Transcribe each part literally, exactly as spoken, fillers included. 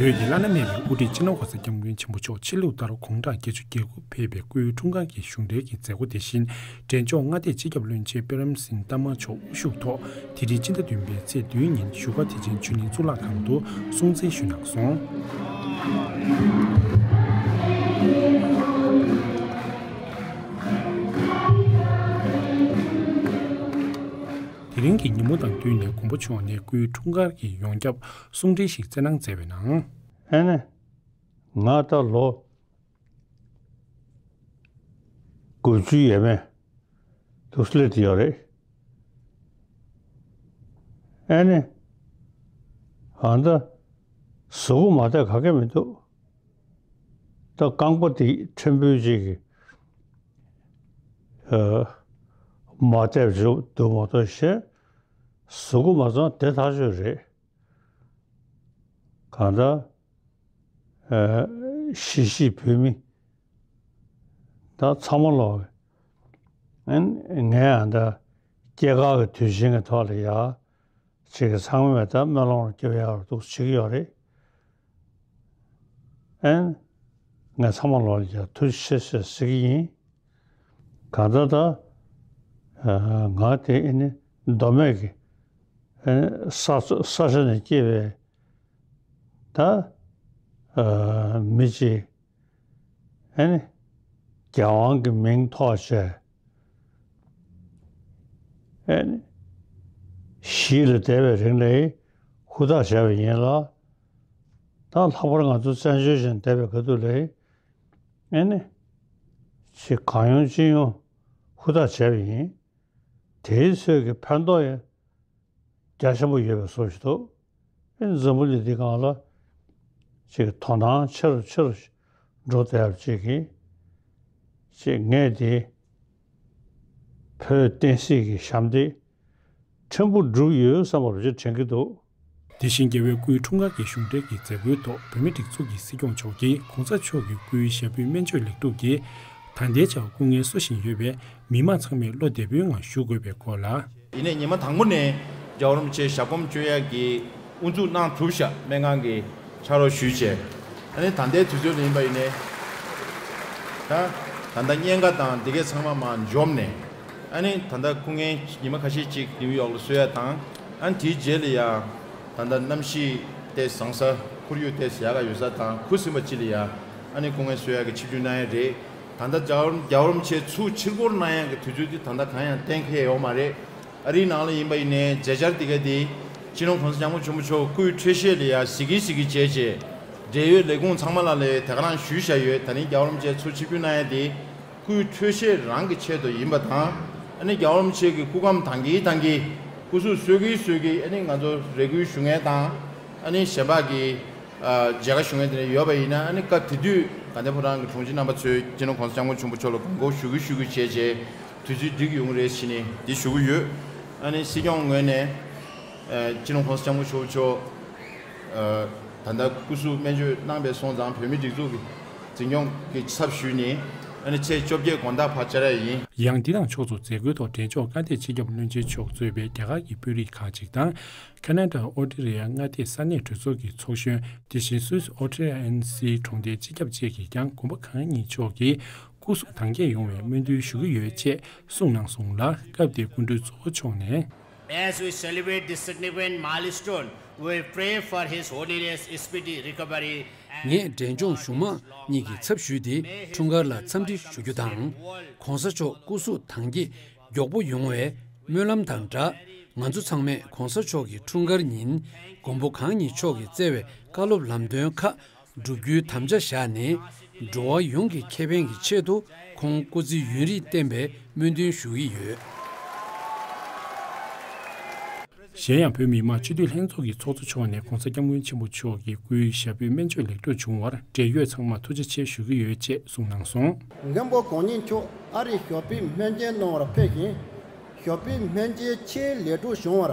བོད་ཀྱི་བླ་ན་མེད་པའི་དབུ་ཁྲིད་སྤྱི་ནོར་༸གོང་ས་༸སྐྱབས་མགོན་ཆེན་པོ་མཆོག་ཕྱི་ལུགས་ལྟར་དགུང་གྲངས་བརྒྱད་ཅུ་གྱ་དགུ་ཕེབས་པའི་སྐུའི་འཁྲུངས་སྐར་གྱི་གཞུང་འབྲེལ་གྱི་མཛད་སྒོ་དེ་བཞིན་འབྲས་ལྗོངས་མངའ་སྡེའི་སྤྱི་ཁྱབ་བློན་ཆེན་པད་རིམ་སེང་རྟ་དམར་མཆོག་དབུ་བཞུགས་ཐོག་དེ་རིང་སྤྱི་ཟླ་བདུན་པའི་ཚེས་བདུན་ཉིན་བཞུགས་སྒར་བདེ་ཆེན་ཆོས་གླིང་གཙུག་ལག་ཁང་དུ་སྲུང་བརྩི་ཞུས་གནང་སོང་། དེ་རིང་གི་ཉིན་མོ་དང་བསྟུན་ནས་མགོན་པོ་མཆོག་ནས་སྐུའི་འཁྲུངས་སྐར་གྱི་ཡོངས་ཁྱབ་གསུང་འཕྲིན་ཞིག་བསྩལ་གནང་མཛད་པའི་ནང་། ཨེ་ནས། ང་ད་ལོ་དགུ་བཅུ་ཡས་མས་དུ་སླེབས་ཡོད་རེད། ཨེ་ནས། ཨ་ད་གཟུགས་པོ་མ་བདེ་ག་གེ་མི་འདུག་ད་རྐང་པ་དེ་ཕྲན་བུ་ཅིག་གིས་ཨ་མ་བདེ་བ་འདུག་མ་གཏོགས་ཤེས། གཟུགས་པོ་མ་ཚང་བདེ་ཐག་ཆོད་རེད། གང་ལྟར་ཨ་གཞིས་བྱེས་བོད་མི་ད་ཚང་མ་ལོག་ཨ་ངས་ཨ་ད་སྐྱེས་སྐར་གྱི་དུས་ཆེན་གྱི་ཐོག་ལ་ཡ། ཅིག་གི་ཚང་མས་ད་སྨོན་ལམ་རྒྱབ་ཡག་འདུག་བྱེད་ཀྱི་ཡོད་རེད། ཨན། ངས་ཚང་མ་ལོག་ལ་ཡ་ཐུགས་རྗེ་ཆེ་ཞེས་ཟེར་གྱི་ཡིན། གང་ལྟར་ད་ཨ་ང་དེ་ཨེ་ནི་མདོ་སྨད་ཀྱི་ཨེ་ནི་ས་ས་ཆ་ནས་སྐྱེས་པའི་ད་ཨ་མི་གཅིག་ཨེ་ནི་རྒྱལ་དབང་གི་མིང་ཐོགས་བྱས་ཨེ་ནི་གཞིས་ལ་བསྡད་པའི་རིང་ལ་ཧུར་ཐག་བྱས་པ་ཡིན་ལ། ད་ལྷག་པར་ང་ཚོ་བཙན་བྱོལ་ཅན་བསྡད་པའི་སྐབས་དུས་ལ་ཨེ་ནི་ཅིག་གང་ཡོང་ཅི་ཡོང་ཧུར་ཐག་བྱས་པ་ཡིན། དེའི་ཚོད་ཀྱི་ཕན་ཐོགས་ཡང་རྒྱ་ཆེན་པོ་ཡོད་པའི་བཟོ་ཞིག་འདུག་ཨེ་འཛམ་བུ་གླིང་འདི་སྒང་ལ་ཅིག་དོ་སྣང་ཆེ་རུ་ཆེ་རུ་འགྲོ་བསྡད་ཡག་ཅིག་གིས་ཅིག་ངས་འདི་བོད་བསྟན་སྲིད་ཀྱི་ཞབས་འདེགས་ཕྲན་བུ་བསྒྲུབས་ཡོད་བསམ་པ་རུ་ཅིག་དྲན་གྱི་འདུག་དེ་བཞིན་རྒྱལ་བའི་སྐུའི་འཁྲུངས་སྐར་གྱི་གཞུང་འབྲེལ་གྱི་མཛད་སྒོའི་ཐོག་བོད་མིའི་སྒྲིག་འཛུགས་ཀྱི་སྲིད་སྐྱོང་མཆོག་གིས་གོང་ས་མཆོག་གི་སྐུའི་ཞབས་པུས་སྨན་བཅོས་ལེགས་གྲུབ་ཀྱིས་ད་ལྟའི་ཆར་སྐུ་ངལ་གསོ་བཞིན་ཡོད་པས་མི་མང་ཚང་མས་བློ་བདེ་པོའི་ངང་བཞུགས་དགོས་པའི་སྐོར་ལ། ཡིན་ནའི་ཉི་མ་དང་པོ་ནས་རྒྱལ་བ་རིན་པོ་ཆེ་ཞབས་གོམ་བཅོལ་ཡག་གི་དབུ་འཛུགས་གནང་གྲུབ་ཤག་སྨན་ཁང་གི་ཕྱག་རོགས་ཞུས་བྱས། ཨ་ནི་ད་ལྟའི་དུས་ཚོད་ལ་ཡིན་པ་ཡིན་ནའི། ད་ད་ལྟ་གཉན་ཁ་དང་འདི་གས་ཚང་མ་མར་འཇོམས་ནས། ཨ་ནི་ད་ལྟ་སྐུ་ངལ་ཉི་མ་ཁ་ཤས་ཅིག་ནིའུ་ཡོག་ལ་གསོ་ཡག་དང་། ཨ་ནི་དེའི་རྗེས་ལ་ཡ། ད་ལྟ་གནམ་གཤིས་ཏོག་ཙམ་བཟང་ས་ཁོར་ཡུག་ཏོག་ཙམ་ཡག་ག་ཡོད་ས་དང་ཁུ་སིམ་པ་ཅིག་ལ་ཡ། ཨ་ནི་སྐུ་ངལ་གསོ་ཡག་གི་ཆིབས་བསྒྱུར་གནང་ཡག་རེད། ད་ལྟ་རྒྱལ་བ་རྒྱལ་བ་རིན་པོ་ཆེ་ཚུར་ཕྱིར་འཁོར་གནང་ཡག་གི་དུས་ཚོད་འདི་ད་ལྟ་གང་ཡང་གཏན་འཁེལ་ཡོད་མ་རེད། ཨ་རིའི་ནང་ལ་ཡིན་པ་ཡིན་ནའི་མཛད་འཆར་འདི་ག་འདི། སྤྱི་ནོར་གོང་ས་སྐྱབས་མགོན་ཆེན་པོ་མཆོག་སྐུའི་འཕྲོད་བཞེས་ལ་ཡ་གཟིགས་གི་གཟིགས་གི་བྱས་བྱས། འབྲེལ་ཡོད་ལས་ཁུངས་ཚང་མ་ལ་ལས་དེ་ག་རང་ཞུས་བཞག་ཡོད། ད་རིང་རྒྱལ་བ་རིན་པོ་ཆེ་ཚུར་ཆིབས་བསྒྱུར་གནང་ཡ་དེ། སྐུའི་འཕྲོད་བཞེས་རང་གི་ཆེད་དུ་ཡིན་པ་དང་། ཨ་ནི་རྒྱལ་བ་རིན་པོ་ཆེ་གི་སྐུ་ཁམས་དྭངས་གི་དྭངས་གི། སྐུ་གཟུགས་གསོ་གི་གསོ་གི། ཨ་ནི་ང་ཚོ་རེ་སྐུལ་ཞུ་མཁན་དང་། ཨ་ནི་གཞན་པ་གི་ཨ་མཇལ་ཁ་ཞུ་མཁན་དེ་འདྲ་ཡོད་པ་ཡིན་ན། ཨ་ནི་སྐབས་དེ་དུས་དགའ་ལྡན་ཕོ་བྲང་གི་དྲུང་ཆེ་རྣམ་པ་ཚོས་སྤྱི་ནོར་གོང་ས་སྐྱབས་མགོན་ཆེན་པོ་མཆོག་ལ་དགོངས་སྐོར་ཞུ་གི་ཞུ་གི་བྱས་བྱས། དུས་ཚོད་འགྲིག་ཡོང་གི་རེད་ཟེར་ནས་འདི་ཞུ་གི་ཡོད། ཨ་ནི་སྲིད་སྐྱོང་ངོས་ནས་ཨ་སྤྱི་ནོར་གོང་ས་སྐྱབས་མགོན་ཆེན་པོ་མཆོག་ཨ་ད་ལྟ་སྐུ་གཟུགས་སྨན་བཅོས་གནང་བའི་སོང་ཙང་བོད་མིའི་སྒྲིག་འཛུགས་ཀྱི་འཛིན་སྐྱོང་གི་ཚབ་ཞུས་ནས། ཨ་ནི་ཚེས་བཅོ་བརྒྱད་དགོང་དག་ཕར་བཅར་ཡ་ཡིན། ཡང་འདི་དང་ཕྱོགས་མཚུངས་མཛད་སྒོའི་ཐོག་འབྲས་ལྗོངས་མངའ་སྡེའི་སྤྱི་ཁྱབ་བློན་ཆེན་མཆོག་གཙོས་པའི་རྒྱ་གར་གྱི་དཔོན་རིགས་ཁག་ཅིག་དང་། ཁ་ན་ཌ་ཨོ་སྟྲེ་ལི་ཡ་མངའ་སྡེའི་ས་གནས་གྲོས་ཚོགས་ཀྱི་ཚོགས་གཞོན། དེ་བཞིན་སུད་སི་ཨོ་སྟྲེ་ལི་ཡ་ཨེན་སིའི་གྲོང་སྡེའི་སྤྱི་ཁྱབ་བཅས་ཀྱིས་ཀྱང་མགོན་པོ་གང་ཉིད་མཆོག་གི་སྐུ་གཟུགས་དྭངས་སྐྱེད་ཡོང་བའི་སྨོན་འདུན་ཞུ་གི་ཡོད་ཅེས་གསུངས་གནང་སོང་ལ། སྐབས་དེའི་སྐུ་མགྲོན་གཙོ་བོ་མཆོག་ནས། As we celebrate this significant milestone, we pray for His Holiness speedy recovery and ངས་འབྲས་ལྗོངས་གཞུང་མང་གཉིས་ཀྱི་ཚབ་ཞུས་ཏེ་འཁྲུངས་སྐར་ལ་འཚམས་འདྲི་ཞུ་རྒྱུ་དང་། གོང་ས་མཆོག་སྐུ་གཟུགས་དྭངས་སྐྱེད་མགྱོགས་པོ་ཡོང་བའི་སྨོན་ལམ་དང་སྦྲགས། ང་ཚོ་ཚང་མས་གོང་ས་མཆོག་གི་འཁྲུངས་སྐར་ཉིན་མགོན་པོ་གང་ཉིད་མཆོག་གིས་བསྩལ་བའི་བཀའ་སློབ་ལམ་སྟོན་ཁག་བསྒྲུབ་རྒྱུའི་དམ་བཅའ་བཞག་ནས། འགྲོ་བ་ཡོངས་ཀྱི་ཁེ་ཕན་གྱི་ཆེད་དུ་ཁོང་སྐུ་ཚེ་ཡུན་རིང་བརྟན་པའི་སྨོན་འདུན་ཞུ་གི་ཡོད། གཞན་ཡང་བོད་མི་མང་སྤྱི་འཐུས་ལྷན་ཚོགས་ཀྱི་ཚོགས་གཙོ་མཆོག་ནས་གོང་ས་སྐྱབས་མགོན་ཆེན་པོ་མཆོག་གི་སྐུའི་ཞབས་པུས་སྨན་བཅོས་ལེགས་གྲུབ་བྱུང་བར་འབྲེལ་ཡོད་ཚང་མར་ཐུགས་རྗེ་ཆེ་ཞུ་གི་ཡོད་ཅེས་གསུངས་གནང་སོང་། མགོན་པོ་གང་ཉིད་མཆོག་ཨ་རིར་ཞབས་པུས་སྨན་སྦྱོང་གནང་བར་ཕེབས་ཤིང་། ཞབས་པུས་སྨན་བཅོས་ཆེས་ལེགས་གྲུབ་བྱུང་བར་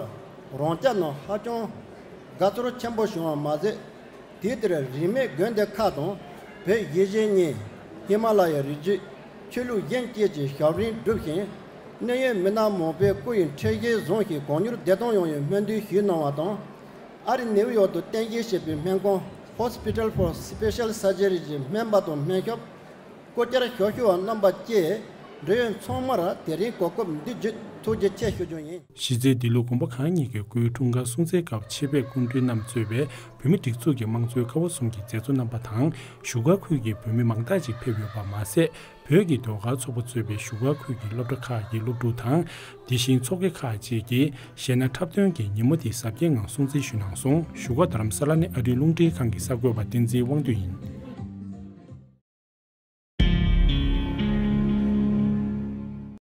རང་སྐྱབས་རྣམས་ཧ་ཅང་དགའ་ཚོར་ཆེན་པོ་བྱུང་བ་མ་ཟད། དུས་དེར་རིས་མེད་དགོན་སྡེ་ཁག་དང་བོད་གཞིས་བྱེས་གཉིས། ཧི་མ་ལ་ཡའི་རི་རྒྱུད། ཆོས་ལུགས་གཞན་བཅས་ཀྱི་ཞབས་རིམ་བསྒྲུབས་ཤིང་། གནད་ཡོད་མི་སྣ་མང་པོས་སྐུ་ཡི་འཕྲོད་བཞེས་བཟུང་ཞིང་གང་མྱུར་བདེ་ཐང་ཡོང་བའི་སྨོན་འདུན་ཞུས་གནང་བ་དང་། ཨ་རི་ནེའུ་ཡོག་ཏུ་རྟེན་གཞི་བྱས་པའི་སྨན་ཁང་ Hospital for Special Surgery གྱི་སྨན་པ་དང་སྨན་ཞབས། སྐུ་བཅར་ཞབས་ཞུ་བ་རྣམ་པ་བཅས། འབྲེལ་ཡོད་ཚང་མར་དེ་རིང་གོ་སྐབས་འདི་བརྒྱུད་ཐུགས་རྗེ་ཆེ་ཞུ་རྒྱུ་ཡིན། གཞི་རྩའི་འདི་ལོ་དགོན་པ་ཁག་གཉིས་ཀྱི་སྐུའི་འཁྲུངས་སྐར་སྲུང་བརྩིའི་སྐབས་ཆེད་ཕེབས་སྐུ་མགྲོན་རྣམས་གཙོས་པའི་བོད་མིའི་སྒྲིག་འཛུགས་ཀྱི་དམངས་གཙོའི་ཀ་བ་གསུམ་གྱི་མཛད་གཙོ་རྣམ་པ་དང་བཞུགས་སྒར་ཁུལ་གྱི་བོད་མི་མང་དག་ཅིག་ཕེབས་ཡོད་པ་མ་ཟད། བོད་ཀྱི་ཟློས་གར་ཚོགས་པ་གཙོས་པའི་བཞུགས་སྒར་ཁུལ་གྱི་སློབ་གྲྭ་ཁག་གི་སློབ་ཕྲུག་དང་། དེ་བཞིན་ཚོགས་སྡེ་ཁག་བཅས་ཀྱིས་གཞས་སྣ་འཁྲབ་སྟོན་གྱིས་ཉིན་མོ་དེ་གཟབ་རྒྱས་ངང་སྲུང་བརྩི་ཞུས་གནང་སོང་། བཞུགས་སྒར་རྡ་རམ་ས་ལ་ནས་ཨ་རིའི་རླུང་འཕྲིན་ཁང་གི་གསར་འགོད་པ་བསྟན་འཛིན་དབང་འདུས་ཡིན།